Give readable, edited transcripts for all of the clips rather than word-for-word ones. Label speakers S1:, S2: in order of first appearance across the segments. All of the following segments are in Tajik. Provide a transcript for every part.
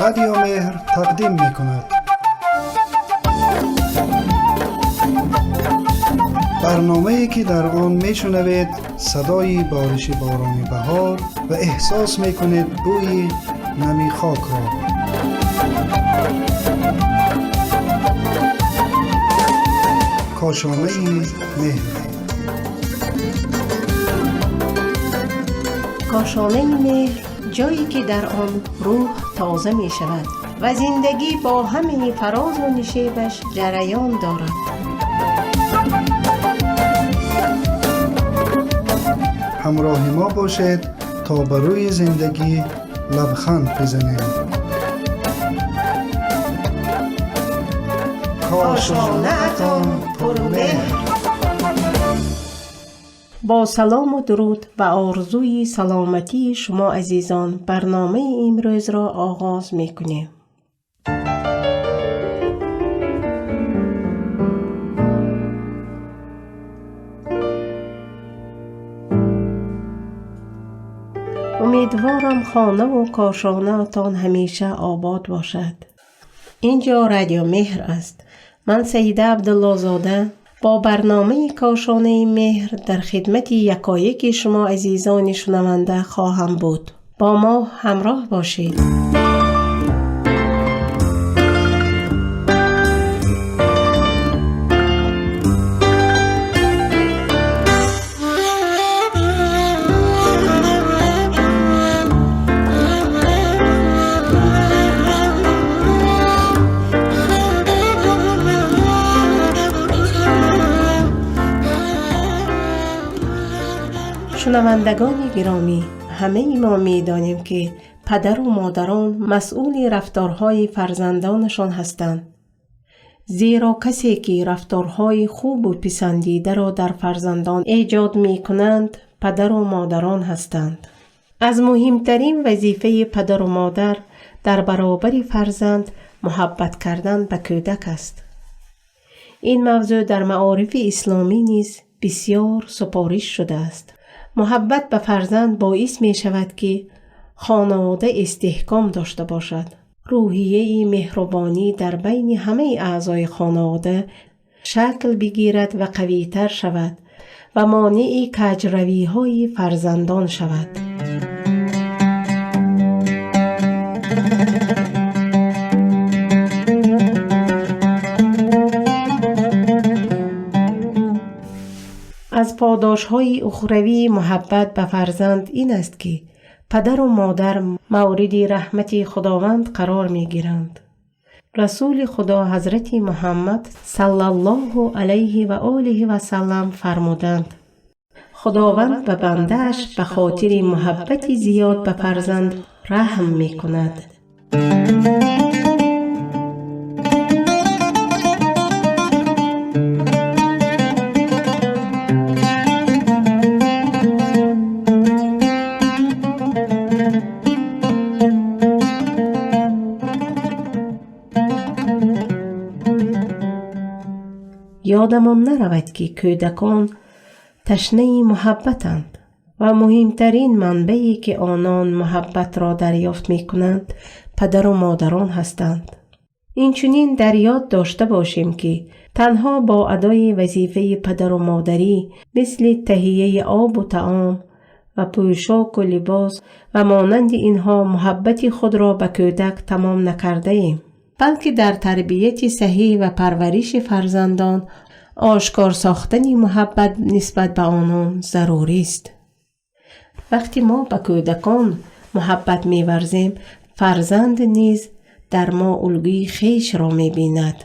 S1: Радио Меҳр тақдим мекунад. Барномае ки дар он мешунавед садои бориши борони баҳор ва эҳсос мекунед бӯи нами хокро. Кошонаи меҳр.
S2: Кошонаи меҳр, ҷое ки дар он рӯҳ тоза мешавад ва зиндагӣ бо ҳамаи фарозу нишебаш ҷараён дорад.
S1: Ҳамроҳи мо бошед, то ба рӯи зиндагӣ лабханд бизанем. Кошонаатон пурмеҳр.
S2: Бо салому дуруд ва орзуи саломатии шумо азизон барномаи имрӯзро оғоз мекунем. Умедворам, хонаву кошонаатон ҳамеша обод бошад. Ин ҷо Радио Меҳр аст. Ман, Саида Абдуллозода, бо барномаи Кошонаи меҳр дар хидмати якояки шумо азизони шунаванда хоҳам буд. Бо мо ҳамроҳ бошед. Шунавандагони гиромӣ, ҳамаи мо медонем, ки падару модарон масъули рафторҳои фарзандонашон ҳастанд, зеро касе ки рафторҳои хубу писандидаро дар фарзандон эҷод мекунанд, падару модарон ҳастанд. Аз муҳимтарин вазифаи падару модар дар баробари фарзанд муҳаббат кардан ба кӯдак аст. Ин мавзӯъ дар маорифи исломӣ низ бисёр супориш шудааст. Муҳаббат ба фарзанд боис мешавад, ки хонавода истиҳком дошта бошад. Рӯҳияи меҳрубонӣ дар байни ҳамаи аъзои хонавода шакл бигирад ва қавитар шавад ва монеи каҷравиҳои фарзандон шавад. Аз подошҳои ухравии муҳаббат ба фарзанд ин аст, ки падару модар мавриди раҳмати Худованд қарор мегиранд. Расули Худо ҳазрати Муҳаммад саллаллоҳу алайҳи ва олиҳи васаллам фармуданд: «Худованд ба бандааш ба хотири муҳаббати зиёд ба фарзанд раҳм мекунад». Ёдамон наравад, ки кӯдакон ташнаи муҳаббатанд ва муҳимтарин манбае, ки онон муҳаббатро дарёфт мекунанд, падару модарон ҳастанд. Инчунин дар ёд дошта бошем, ки танҳо бо адои вазифаи падару модарӣ, мисли таҳияи обу таом ва пӯшоку либос ва монанди инҳо, муҳаббати худро ба кӯдак тамом накардаем, балки дар тарбияти саҳеҳ ва парвариши фарзандон ошкор сохтани муҳаббат нисбат ба онон зарурист. Вақте мо ба кӯдакон муҳаббат меварзем, фарзанд низ дар мо улгӯи хешро мебинад.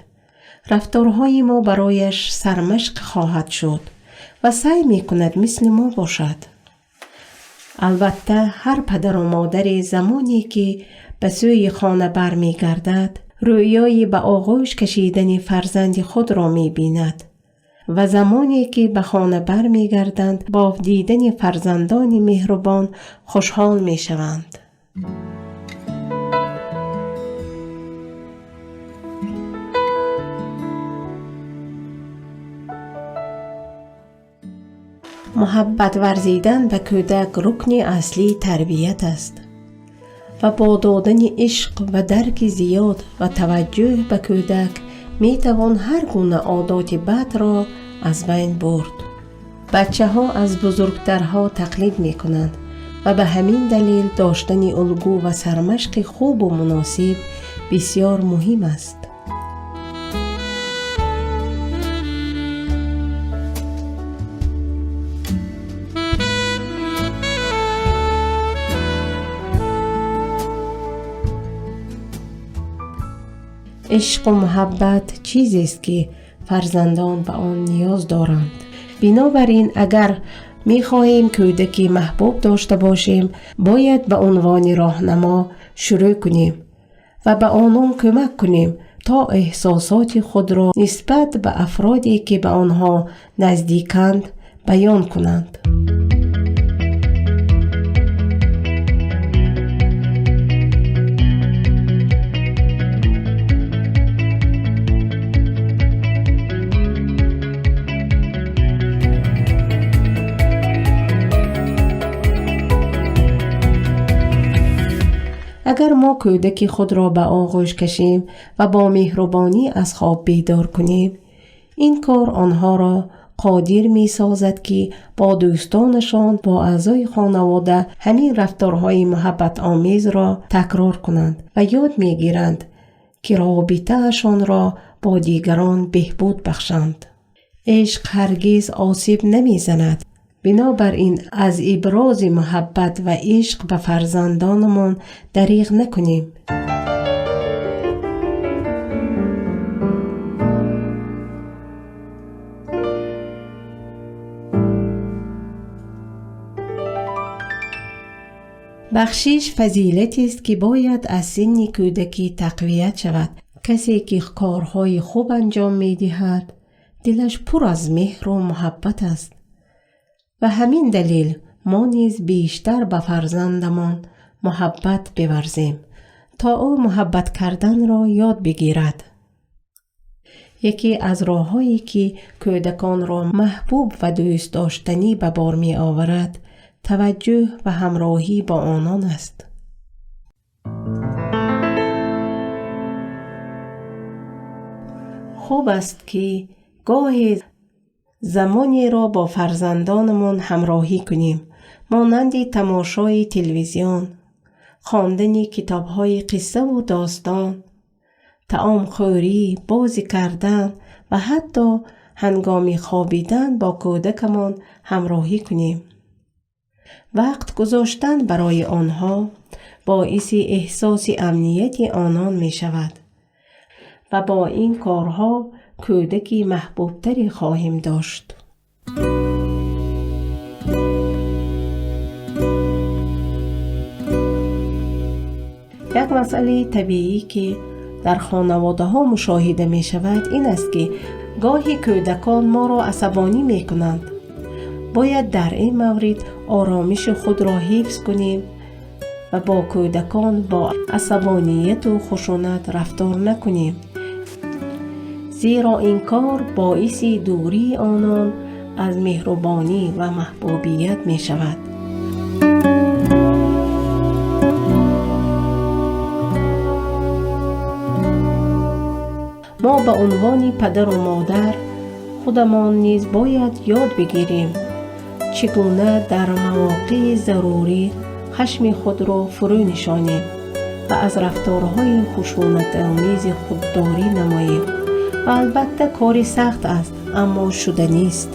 S2: Рафторҳои мо барояш сармашқ хоҳад шуд ва саъй мекунад мисли мо бошад. Албатта, ҳар падару модаре замоне ки ба сӯи хона бармегардад, рӯёи ба оғӯш кашидани фарзанди худро мебинад ва замоне ки ба хона бармегарданд, бо дидани фарзандони меҳрубон хушҳол мешаванд. Муҳаббат варзидан ба кӯдак рукни аслии тарбият аст. Ва бо додани ишқ ва дарки зиёд ва таваҷҷӯҳ ба кӯдак метавон ҳар гуна одоти бадро аз байн бурд. Бачаҳо аз бузургтарҳо тақлид мекунанд ва ба ҳамин далел доштани улгӯ ва сармашқи хубу муносиб бисёр муҳим аст. Ишқу муҳаббат чизест, ки фарзандон ба он ниёз доранд. Бинобар ин, агар мехоҳем кӯдаки маҳбуб дошта бошем, бояд ба унвони роҳнамо шурӯъ кунем ва ба онон кӯмак кунем, то эҳсосоти худро нисбат ба афроде, ки ба онҳо наздиканд, баён кунанд. Агар мо кӯдаки худро ба оғӯш кашем ва бо меҳрубонӣ аз хоб бедор кунем, ин кор онҳоро қодир месозад, ки бо дӯстонашон, бо аъзои хонавода ҳамин рафторҳои муҳаббатомезро такрор кунанд ва ёд мегиранд, ки робитаашонро бо дигарон беҳбуд бахшанд. Ишқ ҳаргиз осеб намезанад. Бинобар ин аз ибрози муҳаббат ва ишқ ба фарзандонамон дариғ накунем. Бахшиш фазилатест, ки бояд аз синни кӯдакӣ тақвият шавад. Касе, ки корҳои хуб анҷом медиҳад, дилаш пур аз меҳру муҳаббат аст. Ва ҳамин далел мо низ бештар ба фарзандамон муҳаббат биварзем, то ӯ муҳаббат карданро ёд бигирад. Яке аз роҳҳое, ки кӯдаконро маҳбуб ва дӯстдоштанӣ ба бор меоварад, таваҷҷӯҳ ва ҳамроҳӣ бо онон аст. Хуб аст, ки гоҳе замонеро бо фарзандонамон ҳамроҳӣ кунем, монанди тамошои телевизион, хондани китобҳои қиссаву достон, таомхӯрӣ, бозӣ кардан ва ҳатто ҳангоми хобидан бо кӯдакамон ҳамроҳӣ кунем. Вақт гузоштан барои онҳо боиси эҳсоси амнияти онон мешавад ва бо ин корҳо кӯдаки маҳбубтаре хоҳем дошт. Як масъалаи табиӣ, ки дар хонаводаҳо мушоҳида мешавад, ин аст, ки гоҳе кӯдакон моро асабонӣ мекунанд. Бояд дар ин маврид оромиши худро ҳифз кунем ва бо кӯдакон бо асабонияту хушунат рафтор накунем, зеро ин кор боиси дурии онон аз меҳрубонӣ ва маҳбубият мешавад. Мо ба унвони падару модар худамон низ бояд ёд бигирем, чӣ гуна дар мавоқеи зарурӣ хашми худро фурӯ нишонем ва аз рафторҳои хушунатомези худдорӣ намоем. Ва албатта кори сахт аст, аммо шуданист.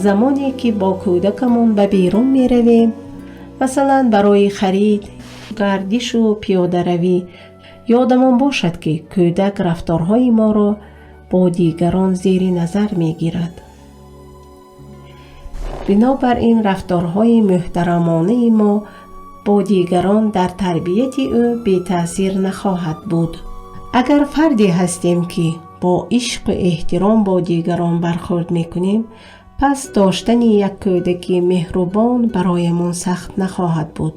S2: Замоне ки бо кӯдакамон ба берун меравем, масалан барои харид, гардишу пиёдаравӣ, ёдамон бошад, ки кӯдак рафторҳои моро бо дигарон зери назар мегирад. Бинобар ин рафторҳои муҳтарамонаи мо бо дигарон дар тарбияти ӯ бетаъсир нахоҳад буд. Агар фарде ҳастем, ки бо ишқу эҳтиром бо дигарон бархӯрд мекунем, пас доштани як кӯдаки меҳрубон бароямон сахт нахоҳад буд.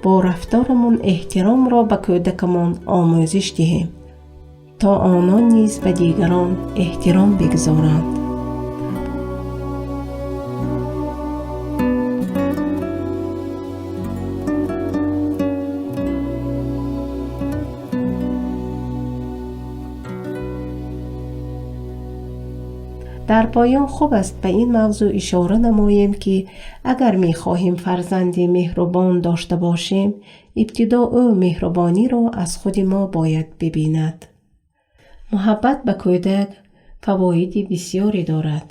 S2: Бо рафторамон эҳтиромро ба кӯдакамон омӯзиш диҳем, то онон низ ба дигарон эҳтиром бигузоранд. Дар поён хуб аст ба ин мавзӯъ ишора намоем, ки агар мехоҳем фарзанди меҳрубон дошта бошем, ибтидо ӯ меҳрубониро аз худи мо бояд бибинад. Муҳаббат ба кӯдак фавоиди бисёре дорад.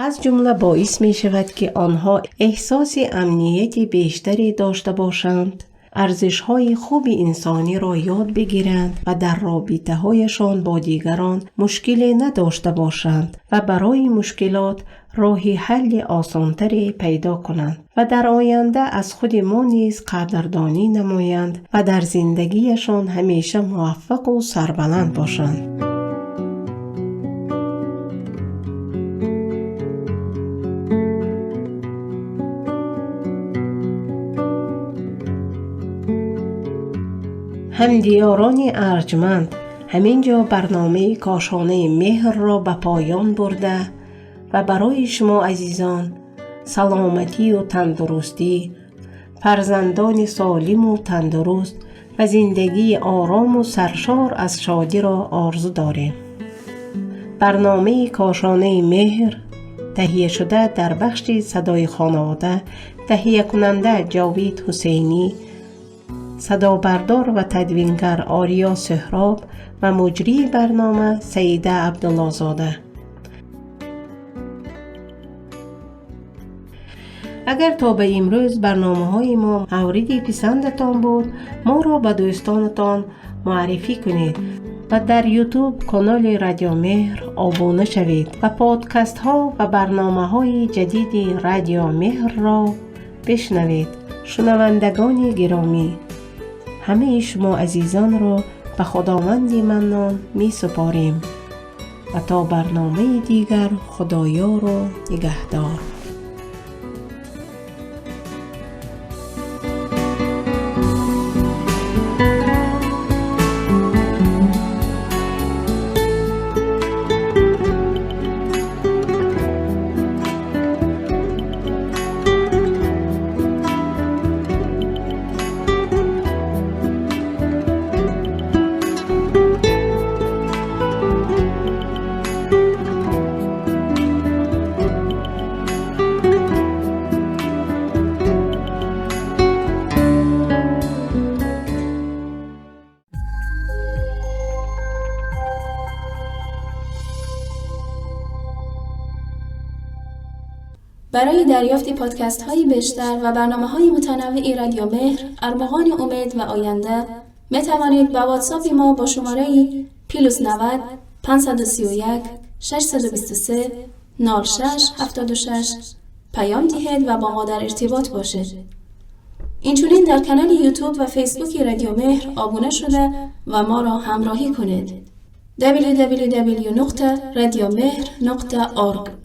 S2: Аз ҷумла боис мешавад, ки онҳо эҳсоси амнияти бештаре дошта бошанд, арзишҳои хуби инсониро ёд бигиранд ва дар робитаҳояшон бо дигарон мушкиле надошта бошанд ва барои мушкилот роҳи ҳалли осонтаре пайдо кунанд ва дар оянда аз худи мо низ қадрдонӣ намоянд ва дар зиндагиашон ҳамеша муваффақу сарбаланд бошанд. Ҳамдиёрони арҷманд, ҳамин ҷо барномаи Кошонаи меҳрро ба поён бурда ва барои шумо азизон саломатию тандурустӣ, фарзандони солиму тандуруст ва зиндагии орому саршор аз шодиро орзу дорем. Барномаи Кошонаи меҳр таҳияшуда дар бахши Садои хонавода, таҳиякунанда Ҷовид Ҳусейнӣ, садобардор ва тадвингар Ориё Суҳроб ва муҷрии барнома Саида Абдуллозода. Агар то ба имрӯз барномаҳои мо мавриди писандатон буд, моро ба дӯстонатон муаррифӣ кунед ва дар Ютуб канали Радиомеҳр обуна шавед ва подкастҳо ва барномаҳои ҷадиди Радиомеҳрро бишнавед. Шунавандагони гиромӣ, ҳамаи шумо азизонро ба Худованди Маннон месупорем ва то барномаи дигар Худоёру нигаҳдор.
S3: برای دریافت پادکست های بیشتر و برنامه های متنوع رادیو مهر، ارمغان امید و آینده، می توانید با واتساپ ما با شماره plus 90 531 623 06 76 پیام دهید و با ما در ارتباط باشید. اینچنین در کانال یوتیوب و فیسبوک رادیو مهر آبونه شده و ما را همراهی کنید. www.radiomehr.org.